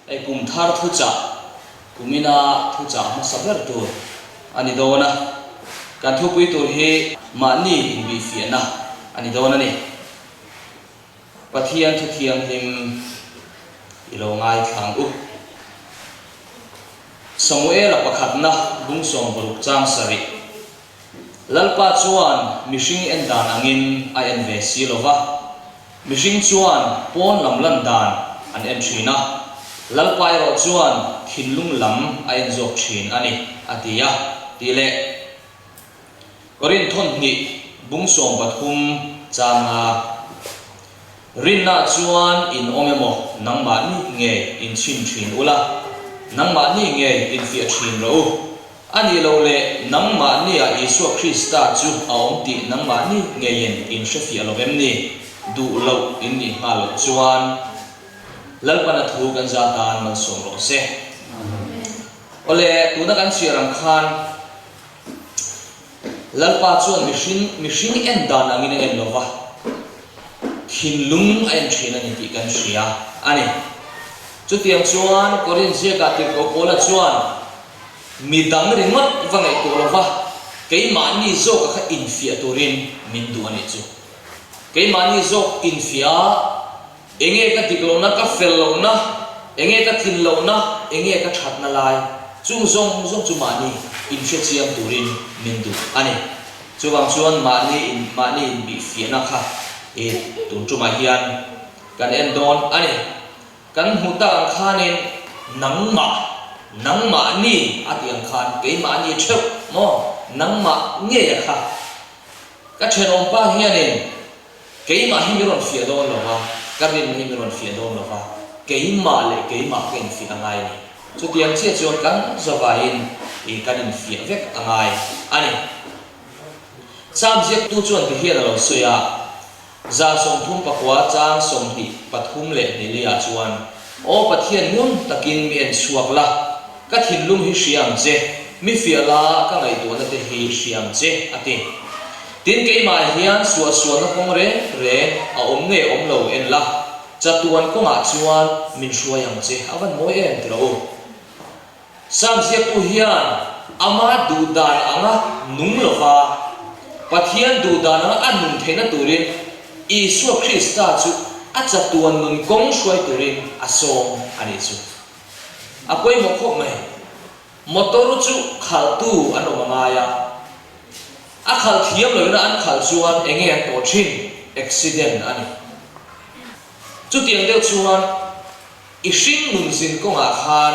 Hei kum thar thuchah, kumina thuchah hmasa ber tur a ni dawn a, kan thupui tur hi mahni inbihfiahna a ni dawn a ni. Pathian thu thianghlim i lo ngaithla ang u. Samuela pakhatna bungsawmparuk chang sarih. Lalpa chuan mihring en dan angin a en ve si lo va, mihring chuan pawn lam lan dan an en thin a, Lalpa erawh chuan thinlung lam a en zawk thin a ni, a ti a, tih leh Korinth thawnhnih bung 13 changa Rinna chuan in awm emaw nangmahni ngei in chhin thin ula, nangmahni ngei in fiah thin rawh u. A nih loh leh nangmahniah Isua Krista chu a awm tih nangmahni ngeiin in hrefiah lo vem ni? Duh loh in nih nghal loh chuan Lalpana thu kan za tan malsawm rawh se. Awle, tuna kan chhiar ang khan Lalpa chuan mihring mihring en dan angin a en lo va, thinlung a en thin a ni tih kan hria a ni. Chutiang chuan Korinth ziakah tirhkoh Paula chuan mi dang ringawt va ngaihtuah lo va, keimahni zawka kha infiah turin min duh a nih chu. Keimahni zawk infiah a, Enge ka dik lohna, ka fel lohna, enge ka tlin lohna, enge ka thatna lai, chung zawng zawng chu mahni inhre chiang turin min duh a ni. Chuvang chuan mahni in mahni inbihfiahna kha i tun tumah hian kan en dawn a ni. Kan hmuh tak ang khanin nangmah, nangmahni a tih ang khan keimahni theuh maw, nangmah ngei a kha. Ka thenawmpa hianin Keimah hi mi rawn fiah dawn lo va, ka rinna hi mi rawn fiah dawn lo va, keimah leh keimah ka infiah a ngai a ni. Chutiang chiah chuan kan zavaiin i kan infiah vek a ngai a ni. Cham ziaktu chuan ti hian a lo sawi a, 139 chang 23 leh hnilia chuan, Aw Pathian ngun takin mi en chhuak la, Ka thinlung hi hria ang che, mi fiah la ka ngaihtuahna te hi hria ang che, a ti. Tin, keimah hian suahsualna kawng reng reng a awm nge awm lo en la, chatuan kawngah chuan min hruai ang che, a van mawi em ti rawh u. Sam ziaktu hian ama duh dan anga nung lova, Pathian duh dan anga a nun theihna turin Isua Krista chu a chatuan nun kawng hruai turin a sawm a nih chu. A pawimawh khawp mai. Motor chu khalhtu an awm a ngai a. A khalh thiam loin a an khalh chuan enge an tawh thin? Accident a ni. Chutiang deuh chuan i hring nun zin kawngah khan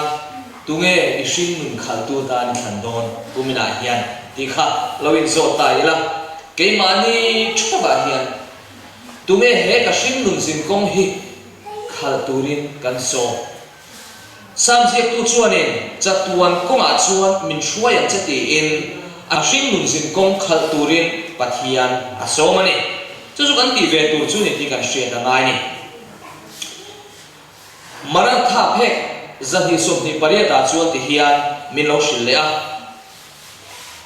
tunge i hring nun khalhtu atan i thlan dawn kuminah hian tih kha lo inzawt ta ila. Keimahni theuhah hian tunge he ka hring nun zin kawng hi khalh turin kan sawm. Sam ziaktu chuanin chatuan kawngah chuan min hruai ang che tiin a hringnun zin kawng khalh turin Pathian a sawm a ni. Chu chu kan tih ve tur chu ni tih kan hriat a ngai a ni. Maranatha phek 228 ah chuan ti hian min lo hrilh leh a.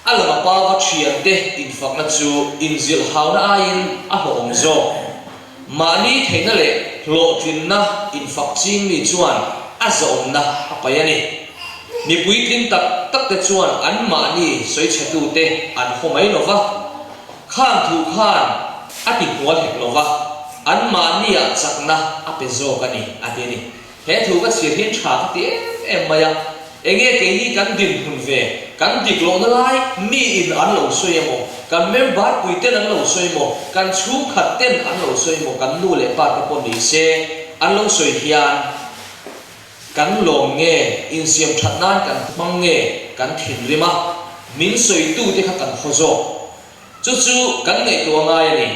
A lama pa va thiante infakna chu inzilh hauna aiin a hlawhawm zawk. Mahni theihna leh hlawhtlinna infak ching mi chuan a zahawmna a paih a ni. Mi puitling tak takte chuan anmahni sawichhetute an haw mai lo va, khang thu khan a ti hmual hek lo va, anmahniah chakna a pe zawk a ni, a ti a ni. He thu ka chhiar hian tha ka ti em em mai a, enge keini kan dinhmun ve, kan dik lohna lai mi in an lo sawi emaw, kan member pui ten an lo sawi emaw, kan chhungkhat ten an lo sawi emaw, kan nu leh pa te pawh ni se an lo sawi hian kan lawm nge, insiam that nan kan hmang nge kan thinrim a, min sawitu te kha kan haw zawk. Chu chu kan ngaihtuah ngai a ni.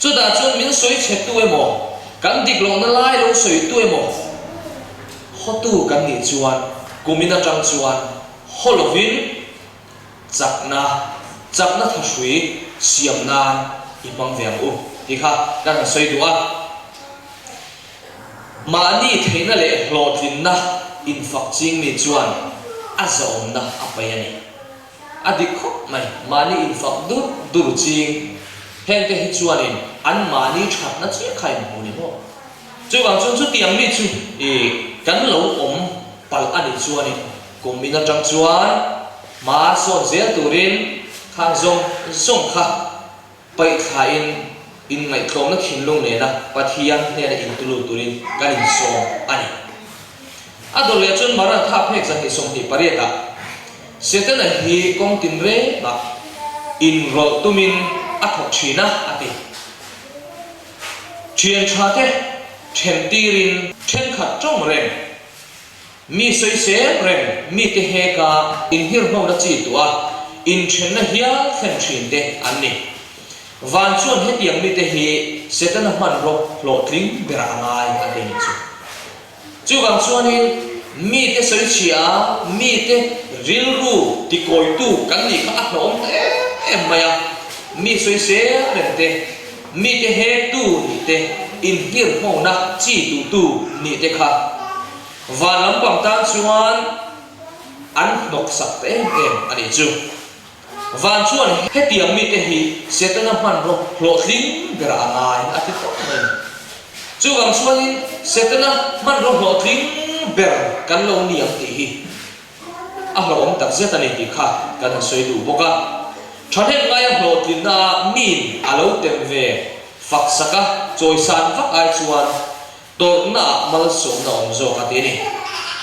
Chutah chuan min sawi chhetu emaw, kan dik lohna lai lo sawitu emaw hawtu kan nih chuan kumin atang chuan haw lovin chakna, chakna thahrui siam nan i hmang ve ang u tih kha kan han sawi duh a. Mahni theihna leh hlawhtlinna infak ching mi chuan a zahawmna a paih a ni. A dik khawp mai, mahni infak dur dur ching hengte hi chuanin an mahni thatna chiah kha in hmu ni maw? Chuvang chuan chutiang mi chu i kan lo awm. nih chuanin kum in atang chuan hma sawn zel turin khang zawng zawng kha paih thlain inngaihtlawmna thinlung nena Pathian hnena intulut turin kan insawm a ni. A dawt leh chuan Maranatha phek 228 ah Setana hi kawng tinrengah inrawlh tumin a thawk thin a, a ti. Thian tha te then tirin thenkhat tawng reng, mi sawisel reng mite heka inhirhmawna chi tuah inthenna hial thlen thin te an ni. Van chuan hetiang mite hi Setana hmanraw hlawhtling berah a ngai a ti nih chu. Chuvang chuanin mite sawi chhia a, mite rilru tikawitu kan nih kha a hlawhawm ta em em mai a. Mi sawi sel reng te, mite hektu nih te, inhirhmawna chi tuhtu nih te kha van lampang tan chuan an hnawksak ta em em a nih chu. Van chuan hetiang mite hi Setana hmanraw hlawhtling berah a ngai a ti tawp mai. Chuvang chuanin Setana hmanraw hlawhtling ber kan lo ni ang tih hi a hlauhawm tak zet a ni tih kha kan han sawi duh bawk a. Thahnem ngaia hlawhtlinna ah miin a lo tem ve fak sak a, chawisan vak ai chuan Tawrhna ah malsawmna awm zawk a ti a ni.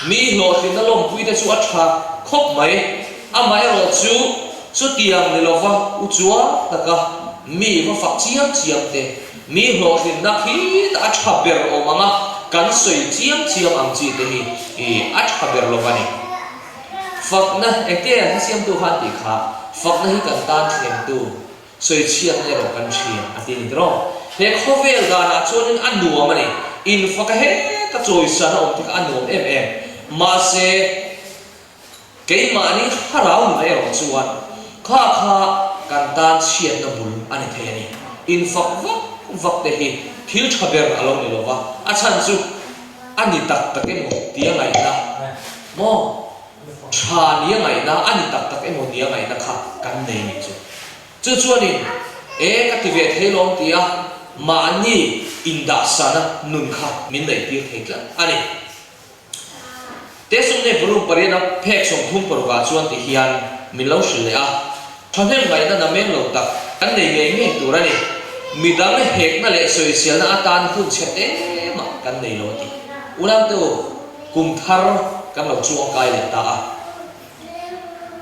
Mi hlawhtlinna lawmpui te chu a tha khawp mai. Amaherawh chu chutiang ni lova u chuang taka mi va fak chiam chiam te, mi hlawhtlinna khi a tha ber awm ang a, kan sawi chiam chiam ang chi te hi a tha ber lo va ni. Fakna, engtia hla siamtu khan tih kha, fakna hi kan tan thlengtu. Sawichhiatna erawh kan hria a ti a ni tiraw? He khawvel danah chuanin a nuam a ni. Infak a heta chawisan a awm te kha a nuam em em. Mahse, keimahni thlarau nuna erawh chuan kha kha kan tan chhiatna bul a ni thei a ni. Infak vak vak te hi thil tha ber a lo ni lo va, a chhan chu a ni tak tak emaw tia ngaihna maw? Tha nia ngaihna a ni tak tak emaw nia ngaihna kha kan nei nih chu. Chu chuanin, E, ka ti ve thei lawm tia mahni indahsana nun kha min neihtir thei tlat a ni. Tesumne volume pariat a phek 36 ah chuan ti hian min lo hrilh leh a, Thahnem ngaihna nameng lo tak kan nei ngei ngei tur a ni. Midang hekna leh sawiselna atan hun chhe emah kan nei lo a ti. Unau te u, Kum thar kan lo chuangkai leh ta a.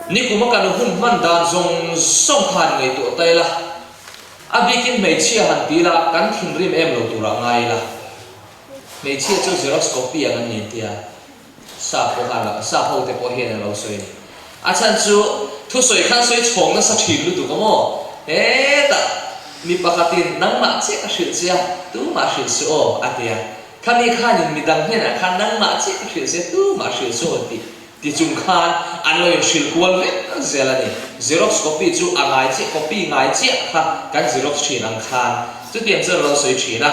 Nikuma kan hun hman dan zawng zawng khan ngaihtuah ta ila, a bikin hmeichhia han ti ila kan thinrim em lo turah ngai ila. Hmeichhia chu xerox copy ang an ni an ti a, sap pawh khan sap ho te pawh hian an lo sawi a ni. A chhan chu thusawi khan sawi chhawng nasa thin lutuk a maw? Hetah mi pakhatin nangmah chiah ka hrilh che a, tumah hrilh suh aw a ti a. Khami khanin midang hnenah khan nangmah chiah ka hrilh se tumah hrilh chu aw tih ti chung khan an lo inhrilh kual vek zel a ni. Xerox copy chu a ngai chiah, copy ngai chiah kha kan xerox thin ang khan chutiang chuan a lo sawi thin a.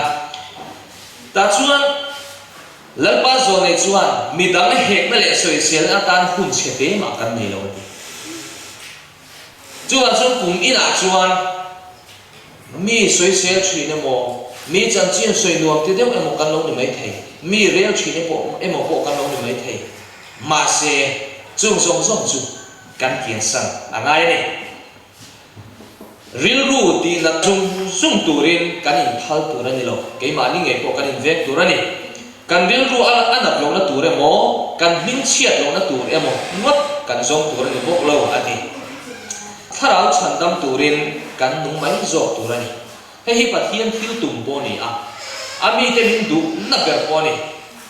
Tah chuan Lalpa Zawlnei chuan midang hekna leh sawiselna atan hun chhe te mah kan nei lo a ti. Chuvang chuan kum inah chuan Mi sawisel thin emaw, mi chanchin sawi nuam ti deuh emaw kan lo ni mai thei, mi rel thin emaw pawh kan lo ni mai thei. Mahse, chung zawng zawng chu kan kiansan a ngai a ni. Rilru tihnat zung zung turin kan inphal tur a ni lo, keimahni ngei pawh kan inveng tur a ni. Kan rilru a nat lohna tur emaw, kan hmingchhiat lohna tur emaw ngawt kan zawng tur a ni bawk lo, a ti. Thlarau chhandam turin kan nung mai zawk tur a ni. Hei hi Pathian thil tum pawh a ni a, a mite min duhna ber pawh a ni.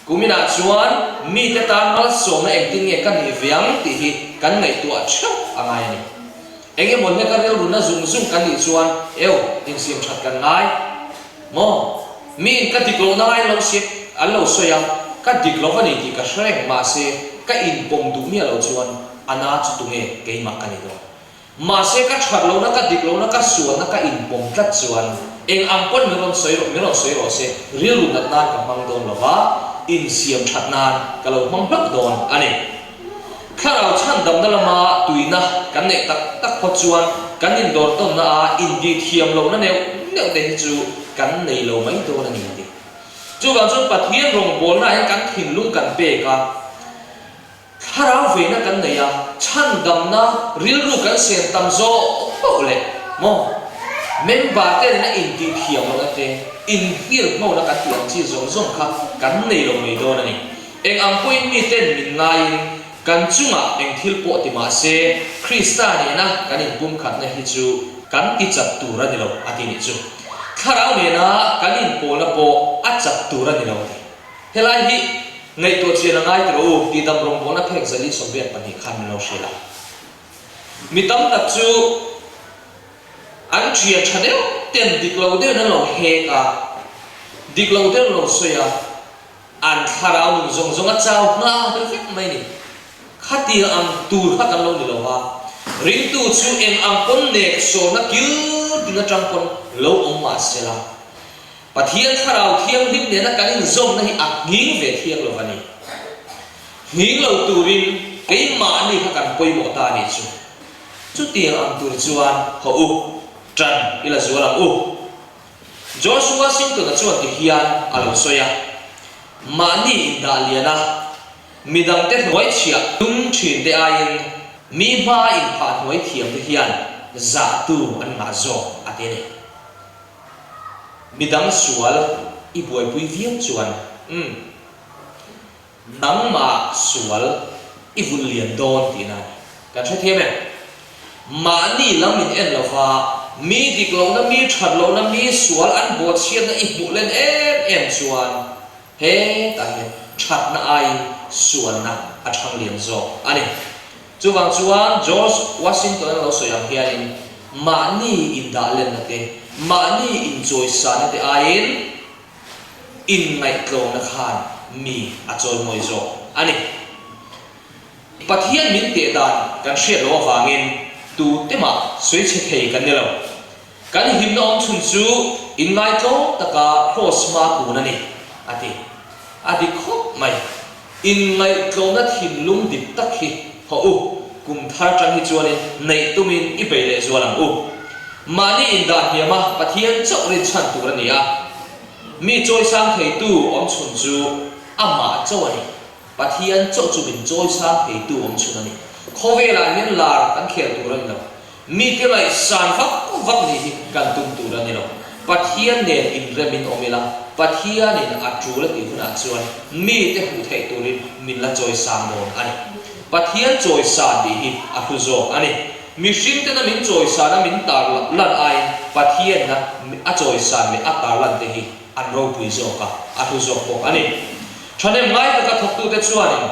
Kuminah chuan mite tan malsawmna engtin nge ka nih ve ang tih hi kan ngaihtuah theuh a ngai a ni. Eng emaw hleka rilruna zung zung kan nih chuan, Eu, insiam that kan ngai maw? Miin ka dik lohna ngai lo si an lo sawi a, ka dik lo va ni tih ka hre reng, mahse ka inpawm duh miah lo chuan a na chu tunge keimah ka ni dawn. Mahse ka that lohna, ka dik lohna, ka sualna ka inpawm tlat chuan eng ang pawn min rawn sawi rawh, min rawn sawi rawh se, rilru nat nan ka hmang dawn lo va, insiam that nan ka lo hmang hlauh dawn a ni. Thlarau chhandamna lama tuina kan neih tak tak phawt chuan kan indawr tawnna a indih thiam lohna neuh neuh te hi chu kan nei lo mai dawn a ni a ti. Chuvang chuan Pathian rawngbawlnaah hian kan thinlung kan pek a. Thlarau veina kan nei a, chhandamna rilru kan sen tam zawk poh leh maw? Member te nena intih thiam lohna te, inhngirhngona kan tih ang chi zawng zawng kha kan nei lo mai dawn a ni. Eng ang pawhin miten min ngaiin kan chungah eng thil pawh ti mah se, Krista nena kan inpumkhatna hi chu kan ti chat tur a ni lo a ti nih chu. Thlarau nena kan inpawlna pawh a chat tur a ni lo a ti. Helai hi ngaihtuah chian a ngai tiro u tih dam rawngbawlna phek zali 82 khan min lo hrilh a. Mi tam tak chu an thian tha deuh ten dik lo deuhin an lo hek a, dik lo deuhin an lo sawi a, an thlarau nun zawng zawng a chau nghal vek mai ni. Khatiang ang tur kha kan lo ni lo va, ringtu chu eng ang pawn nek sawrna kil tin atang pawn lo awm mah sela, Pathian Thlarau Thianghlim nena kan inzawmna hi a nghing ve thiang lo a ni. Nghing lo turin keimahni kha kan pawimawh ta a nih chu. Chutiang ang tur chuan haw u, ṭan i la zual ang u. George Washington-a chuan ti hian a lo sawi a, Mahni indah lian a, midangte hnuai chhiah tum ṭhinte aiin mi hmaa inphah hnuai thiamte hian zahtu an ngah zawk a ti a ni. Midang sual i buaipui viau chuan umm nangmah sual i vulh lian dawn tihna a ni. Kan hrethiam em? Mahni lam in en lova mi dik lohna, mi that lohna, mi sual an bawhchhiatna i hmuh len em em chuan Hetah hian thatna aiin sualna a thang lian zawk a ni. Chuvang chuan George Washington-a lo sawi ang hianin mahni indah lenna te, mahni inchawisana te aiin inngaihtlawmna khan mi a chawimawi zawk a ni. Pathian min teh dan kan hriat loh avangin tute mah sawi chhe thei kan ni lo. Kan himna awm chhun chu inngaitlawm taka Kraws hma kun a ni, a ti. A dik khawp mai. Inngaihtlawmna thinlung dik tak hi haw u, kum thar atang hi chuanin neih tumin i bei leh zual ang u. Mahni indah hniama Pathian chauh rinchhan tur a ni a, mi chawisang theitu awm chhun chu amah chauh a ni. Pathian chauh chu min chawisang theitu awm chhun a ni. Khawvelah hian lar kan khel tur a ni lo. Mite ngaihsan vak vak nih hi kan tum tur a ni lo. Pathian nen inremin awm ila, Pathianin a tul a tih hunah chuan mite hmuh theih turin min la chawisang dawn a ni. Pathian chawisan tih hi a hlu zawk a ni. Mihringtena min chawisana min tar lan aiin Pathianna a chawisan leh a tar lan te hi an ropui zawk a, a hlu zawk bawk a ni. Thahnem ngai taka thawktute chuanin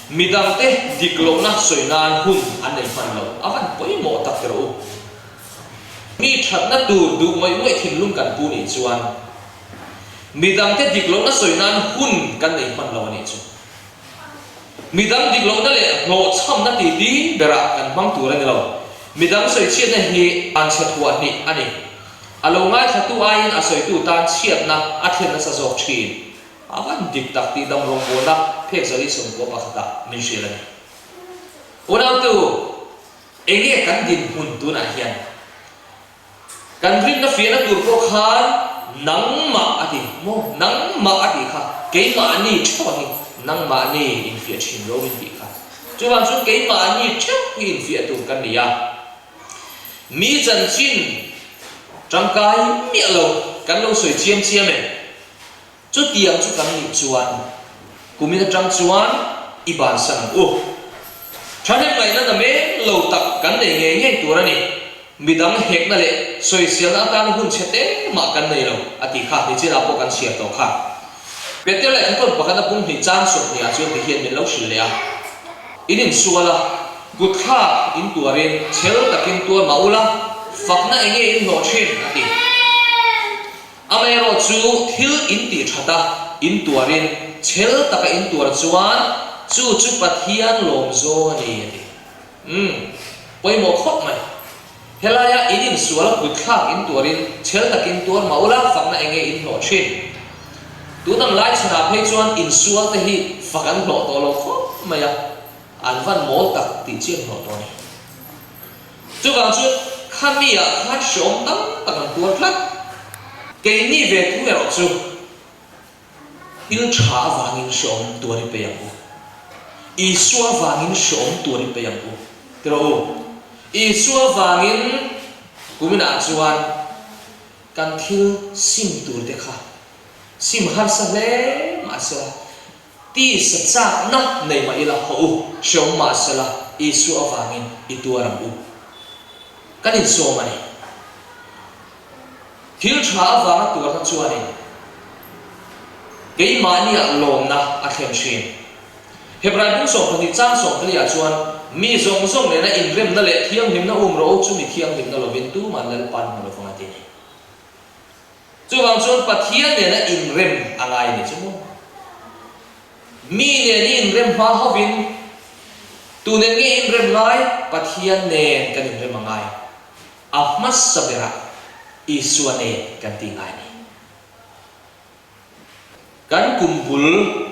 Midangte dik lohna sawi nan hun an nei hman lo. A van pawimawh tak rawh u. Mi thatna tur duh ngawih ngawih thinlung kan pu nih chuan midangte dik lohna sawi nan hun kan nei hman lo a nih chu. Midang dik lohna leh hlawhchhamna titi berah kan hmang tur a ni lo. Midang sawi chhiatna hi an chhe thuah hnih a ni. A lo ngaithlatu aiin a sawitu tan chhiatna a thlen nasa zawk thin. A van dik tak tih dam rawngbawlna phek zali 91 ah min hrilh a ni. Unautu, enge kan dinhmun tunah hian? Kan rinna fiahna tur pawh khan nangmah a ti maw? Nangmah a tih kha keimahni theuh a hi nangmahni infiah thin lo min tih kha. Chuvang chuan keimahni theuh hi infiah tur kan ni a. Mi chanchin tangkai miah lo kan lo sawi chiam chiam em? Chutiang chu kan nih chuan kumin atang chuan i bansan ang u. Thahnem ngaihna na meng lo tak kan nei ngei ngei tur a ni. Midang hekna leh sawiselna atana hun chhe te mah kan nei lo a tih kha nichinah pawh kan chhiar tawh kha. Peter leh Thlaton pakhat a pum hnih chang 20 ah chuan tihian min lo hrilh leh a. In insual a, kutthlak in tuarin chhel takin tuar mah ula, fakna enge in hlawh thin a ti. Amaherawh chu thil in tih that a, in tuarin, chhel taka in tuar chuan chu chu Pathian lawm zawng a ni, a ti. Umm, pawimawh khawp mai. Helaia in insual a kutthlak in tuarin chhel takin tuar mah ula fakna enge in hlawh thin. Tun ang lai chhanah phei chuan insual te hi fak an hlawh tawh lo khawp mai a, an van mawl tak tih chian hlawh tawh a ni. Chuvang chuan khami ah khan hreawm tam tak an tuar tlat. Keini ve thung erawh chu thil tha avangin hreawm tuar i pe ang u. Isua vangin hreawm tur i peih ang u. Ti rawh u. Isua vangin kuminah chuan kan thil sim tur te kha sim harsa hle mahsela tisa chakna nei mah ila haw u, hreawm mahsela Isua avangin i tuar ang u. Kan insawm a ni. Thil tha avanga tuarna chuanin keimahniah lawmna a thlen thin. Hebrai bung 12 chang 14 ah chuan, Mi zawng zawng nena inremna leh thianghlimna um rawh u, chumi thianghlimna lovin tuman Lalpan hmu lovang a ti a ni. Chuvang chuan Pathian nena inrem a ngai a ni chu maw? Mi nen i inrem hma hovin tu nen nge i inrem ngai? Pathian nen kan inrem a ngai. A hmasa berah Isua nen kan ti ngai a ni. Kan kum bul,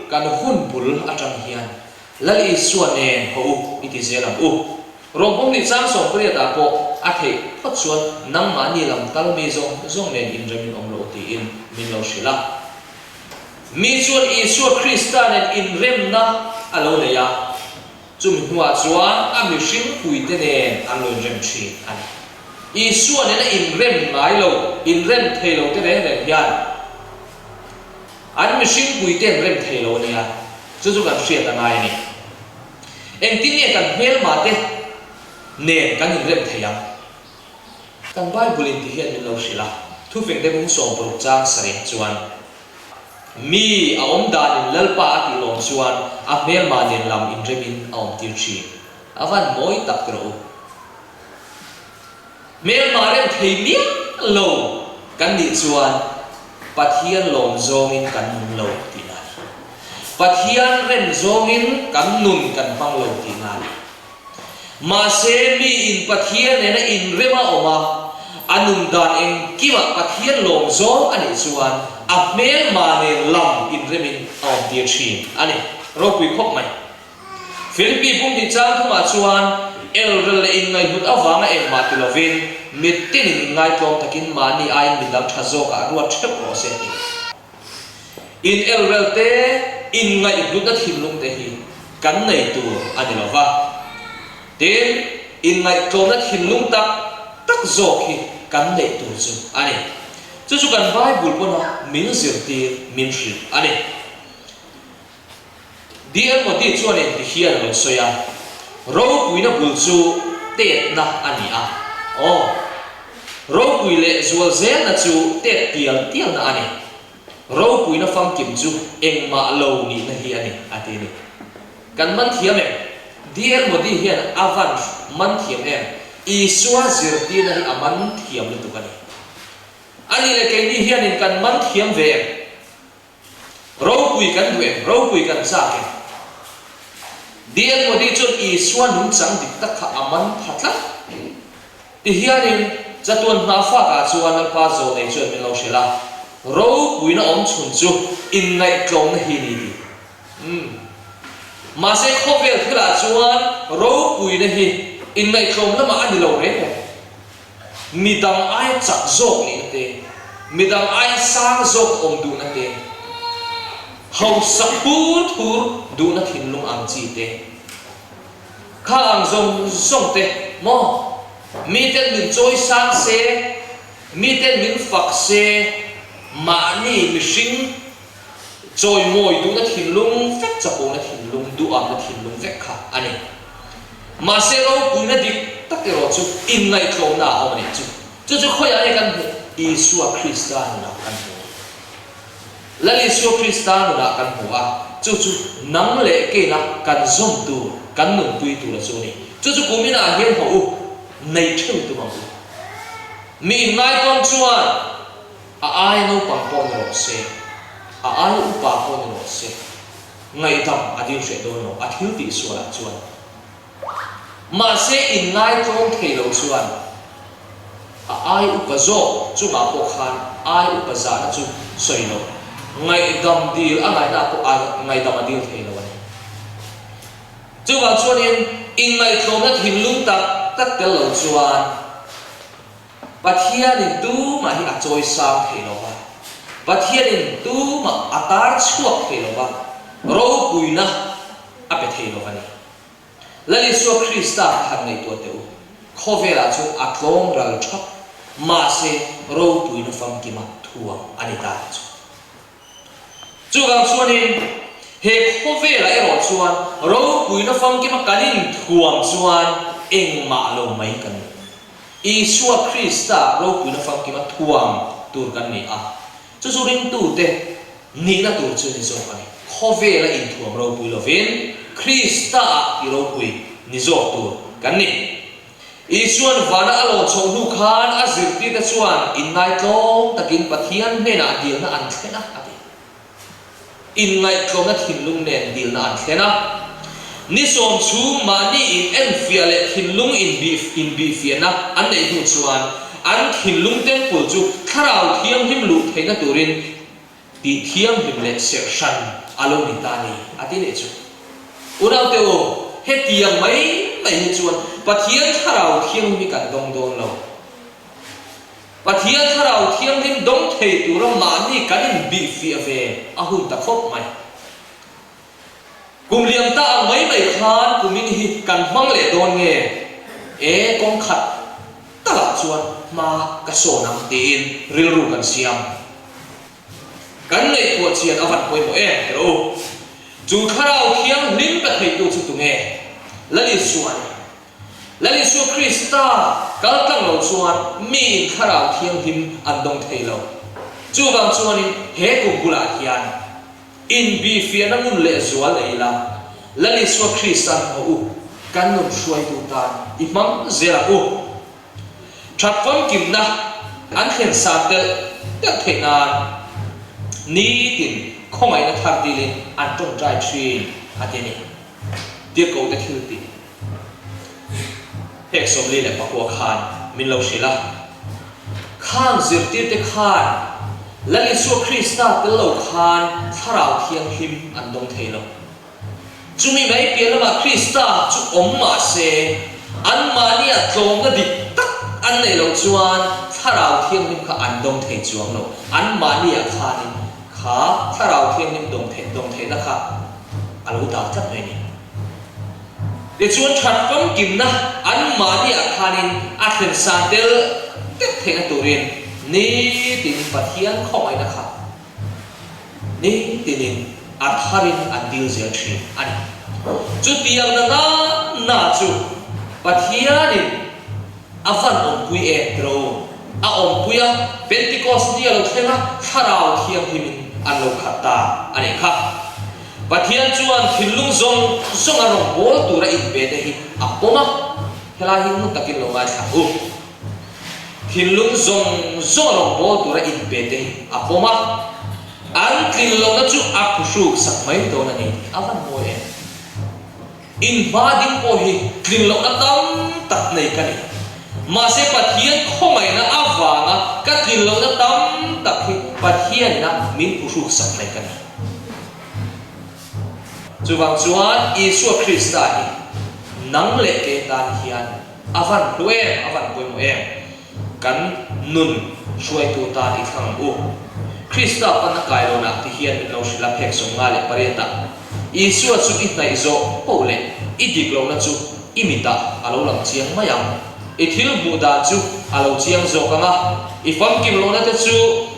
kan hun bul atang hian Lal Isua nen haw u i ti zel ang u. Rawngpawm nih chang 18 ah pawh a theih phawt chuan nangmahni lam kal mi zawng zawng nen inremin awm lo tiin min lo hrilh a. Mi chuan Isua Krista nen inremna a lo nei a. Chumi hnuah chuan a mihring puite nen an lo inrem thin a ni. Isua nena inrem ngai lo, inrem thei lo te reng reng hian an mihring puite an rem thei lo a nia, chu chu kan hriat a ngai a ni. Engtin nge kan hmelma te nen kan inrem thei ang? Kan Bible in ti hian min lo hrilh a, thufing te bung 60 chang sarih chuan, Mi a awm danin Lalpa a tih lawm chuan a hmelma nen lam inremin a awm tir thin. A van mawi tak ti rawh u. Hmelma rem thei miah lo kan nih chuan Pathian lawm zawngin kan nung lo tihna a ni. Pathian rem zawngin kan nun kan hmang lo tihna a ni. Mahse, miin Pathian nena inrem a awm a, a nun dan engkimah Pathian lawm zawng a nih chuan a hmelma nen lam inremin a awmtir thin a ni. Ropui khawp mai. Philippi pum hnih chang thumah chuan elrel leh inngaihhlut avanga engmah ti lovin mitinin inngaitlawm takin mahni aiin midang tha zawkah ruat theuh rawh se a ti. In elrel te, in ngaihhlutna thinlung te hi kan nei tur a ni lo va. Tin, in ngaihtlawmna thinlung tak tak zawk hi kan neih tur chu a ni. Chu chu kan Bible pawna min zirtir, min hrilh a ni. DL Modi chuanin ti hian a lo sawi a, Ropuina bul chu tetna a ni a. Aw, ropui leh zual zelna chu tet tial tialna a ni. Ropuina famkim chu engmah lo nihna hi a ni, a ti a ni. Kan man thiam em? DL Modi hian a van man thiam em? Isua zirtirna hi a man thiam lutuk a ni. A nih leh keini hianin kan man thiam ve em? Ropui kan duh em? Ropui kan chak em? DL Modi chuan Isua nungchang dik tak kha a man pha tlat. Tihianin chatuan hna fakah chuan Lalpa Zawlnei chuan min lo hrilh a, Ropuina awm chhun chu inngaihtlawmna hi ni ti. Umm. Mahse khawvel thilah chuan ropuina hi inngaihtlawm lamah a ni lo reng reng. Midang aia chak zawk nihna te, midang aia sang zawk awm duhna te, hausa thur thur duhna thinlung ang chi te, kha ang zawng zawng te maw? Miten min chawi sang se, miten min fak se, mahni mihring Chawimawi duhna thinlung vek, chapona thinlung, duhamna thinlung vek kha a ni. Mahse ropuina dik tak erawh chu inngaihtlawmna a awm a nih chu. Chu chu khawiah nge kan hmuh? Isua Krista nunah kan hmu. Lal Isua Krista nunah kan hmu a, chu chu nang leh keina kan zawm tur, kan nunpui tur a chu a ni. Chu chu kum inah hian haw u, nei theuh tum ang u. Mi inngaihtlawm chuan A aia naupang pawh ni rawh se, a aia upa pawh ni rawh se, ngaihdam a dil hreh dawn lo, a thil tih sualah chuan. Mahse inngai tlawm thei lo chuan a aia upa zawk chungah pawh khan aia upa zahna chu sawi lo, ngaihdam dil a ngaihna pawh ngaihdam a dil thei lo a ni. Chuvang chuanin inngaihtlawmna thinlung tak tak tel lo chuan, Pathianin tumah hi a chawi sang thei lo va, Pathianin tumah a tar chhuak thei lo va, ropuina a pe thei lo. lo va ni. Lal Isua Krista kha han ngaihtuah teh u. Khawvelah chuan a tlawm ral thap, mahse ropuina famkima thuam a ni ta chu. Chuvang chuanin he khawvelah erawh chuan ropuina famkima kan inthuam chuan engmah lo mai kan ni. Isua Krista ropuina famkima thuam tur kan ni a, chu chu ringtute nihna tur chu ni zawk a ni. Khawvela inthuam ropui lovin Krista-ah ti ropui ni zawk tur kan ni. Isua'n vana a lawn chhoh hnu khan a zirtirte chuan inngaihtlawm takin Pathian hnenah dilna an thlen a, a ti. Inngaihtlawmna thinlung nen dilna an thlen a. Ni sawm chhung mahni in enfiah leh thinlung inbihfiahna an neih hnu chuan an thinlung temple chu Thlarau Thianghlim luh theihna turin Tih thianghlim leh serh hran a lo ni ta ni, a ti leh chu. Unaute u, hetiang mai mai hi chuan Pathian Thlarau Thianghlim hi kan dawng dawn lo. Pathian Thlarau Thianghlim dawng thei tura mahni kan inbihfiah ve a hun ta khawp mai. Kum liam ta ang mai mai khan kumin hi kan hmang leh dawn nge? E, kawng khat talah chuan hma ka sawn ang tiin rilru kan siam. Kan ngaihtuah chian a van pawimawh em tirh u. Chu Thlarau Thianghlim pe theitu chu tunge? Lal Isua a ni. Lal Isua Krista kal tlang lo chuan miin Thlarau Thianghlim an dawng thei lo. Chuvang chuanin he kum bulah hian Inbihfiahna ngun leh zual nei ila, Lal Isua Krista'n haw u, kan nun hruaitu tan i hmang zel ang u. That famkimna an thlen san telh telh theih nan nitin khawngaihna thar dilin an tawngtai thin a ti a ni. Tirhkohte thil tih. Hek 49 khan min lo hrilh a. Khang zirtirte khan Lal Isua Krista tel lo khan Thlarau Thianghlim an dawng thei lo. Chumi mai piah lamah Krista chu awm mah se, anmahniah tlawmna dik tak an neih loh chuan Thlarau Thianghlim kha an dawng thei chuang lo. Anmahniah khanin kha Thlarau Thianghlim dawng theih dawng theihna kha a lo dah tlat mai a ni. Tichuan that famkimna anmahniah khanin a thlen san tel tep theihna turin nitin Pathian khawngaihna kha nitinin a tharin an dil zel thin a ni. Chutiang na na na chu Pathianin A van awmpui em tiro u? A awmpui a, Pentecost ni a lo thleng a, Thlarau Thianghlimin an lo khat ta a nih kha. Pathian chuan thinlung zawng zawng a rawngbâwl tura inpe te hi a pawm a, helai hi ngun takin lo ngaithla ang u. Thinlung zawng zawng a rawngbâwl tura inpe te hi a pawm a, an tlin lohna chu a phuhruk sak mai dawn a ni tih a van mawi em? In hma ding pawh hi tlin lohna tam tak nei ka ni. Mahse Pathian khawngaihna avanga ka tlin lohna tam tak hi Pathianina min phuhruk sak mai ka ni. Chuvang chuan Isua Krista hi nang leh kei tan hian a van hlu em, a van pawimawh em? Kan nun hruaitu tan i thlang ang u. Krista panna kailawnah ti hian min lo hrilh a, phek 58 ah. Isua chu i hnaih zawh poh leh i dik lohna chu i mitah a lo lang chiang mai ang. I thil hmuh dan chu a lo chiang zawk ang a, i famkim lohna te chu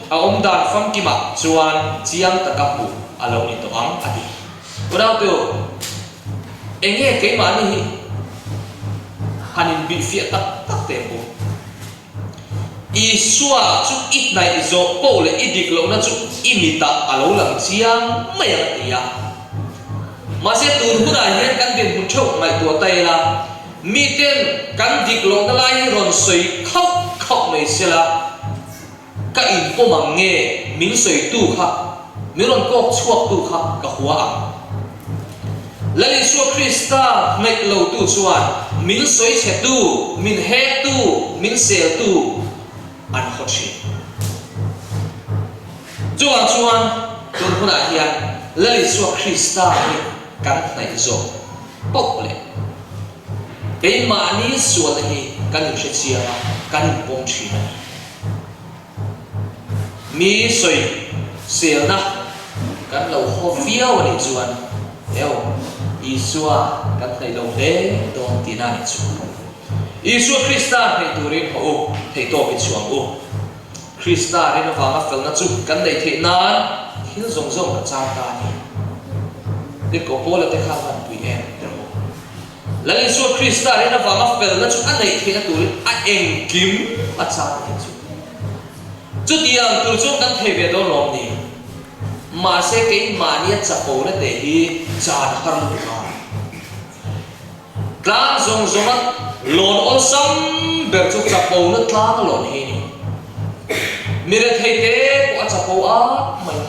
a awm dan famkimah chuan chiang taka hmuh a lo ni tawh ang, a ti. Unautu, eng nge keimahni hi han inbihfiah tak tak teh ang u? Isua chu i hnaih zawh poh leh i dik lohna chu i mitah a lo lang chiang mai ang a ti a. Mahse tun hunah hian kan dinhmun theuh ngaihtuah ta ila, miten kan dik lohna lai hi rawn sawi khauh khauh mai sela, Ka inpawm ang nge min sawitu kha, min rawn kawk chhuaktu kha ka hua ang. Lal Isua Krista hnaih lotu chuan min sawichhetu, min hektu, min seltu an haw thin. Chuvang chuan tun hunah hian Lal Isua Krista hi kan hnaih zawk poh leh keimahni sualna hi kan inhrechiang a, kan inpawm thin a ni. Mi sawi selna kan lo haw viau a nih chuan eo. Isua kan hnaih lo hle dawn tihna a nih chu. Isua Krista hnaih turin haw u, theihtawp i chhuang u. Krista rin avanga felna chu kan neih theih nan thil zawng zawng ka chang ta a ni. Tirhkoh Paula te kha van pui em ber u. Lal Isua Krista rin avanga felna chu a neih theihna turin a engkim a chang a nih chu. Chutiang tur chuan kan thei ve dawn lawm ni? Mahse keimahnia chapona te hi chan har lutuk a. Tlang zawng zawnga lawn awlsam ber chu chapona tlang a lawn hi a ni. Mi rethei te pawh a chapo at mai a.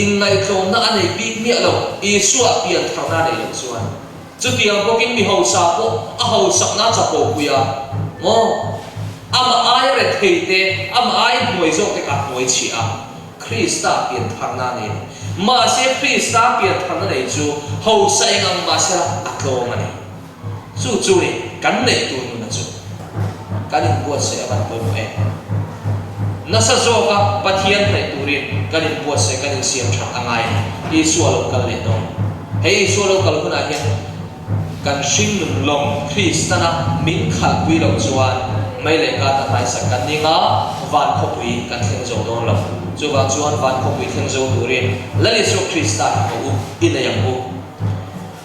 Inngaihtlawmna a nei bik miah lo, Isua pian tharna a neih loh chuan. Chutiang bawkin mi hausa pawh a hausakna a chapo pui a, maw? Amah aia rethei te, amah aia hnuai zawk te kha a hnuai chhiah a, Krista pian tharna a nei a ni. Mahse Krista pian tharna nei chu hausa eng ang mahsela a tlawm a ni. Chu chu ni kan neih tur nuna chu kan inbuatsaih a van pawimawh em? Nasa zawka Pathian hnaih turin kan inbuatsaih kan insiam that a ngai a ni. Isua lo kal leh dawn. Hei Isua lo kal hunah hian kan hringnun lawng Kristana min khalhpui loh chuan mei leh kata hnaisak kan ning a, van khawpui kan thleng zo dawn lo. Chuvang chuan van khawpui thleng zo turin Lal Isua Krista hi haw u, i nei ang u.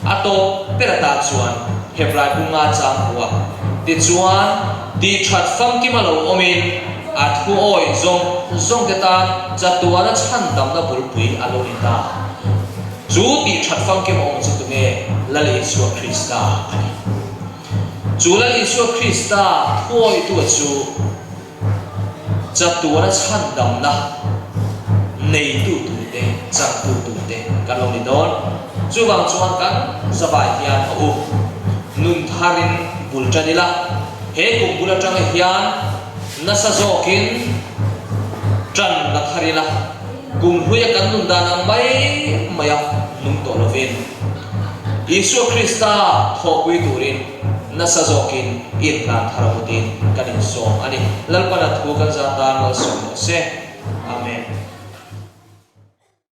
A tawp ber atan chuan Hebrai bunga chang hmu a, tichuan tihthat famkima lo awmin a thuawi zawng zawngte tan chatuana chhandamna bulpui a lo ni ta. Chu tihthat famkima awm chu tunge? Lal Isua Krista a ni. Chu Lal Isua Krista thuawitua chu Chatuana chhandamna neitu turte, changtu turte kan lo ni dawn. Chuvang chuan kan zavai hian a u nun tharin bul tan ila, he kum bul atanga hian nasa zawkin tan la thar ila, kum hluia kan nun dan ang mai maia nung tawh lovin Isua Krista thawhpui turin, Nasa zawkin inhlan thar vutin kan insawm a ni. Lalpana thu kan zat tan malsawm rawh se. Amen.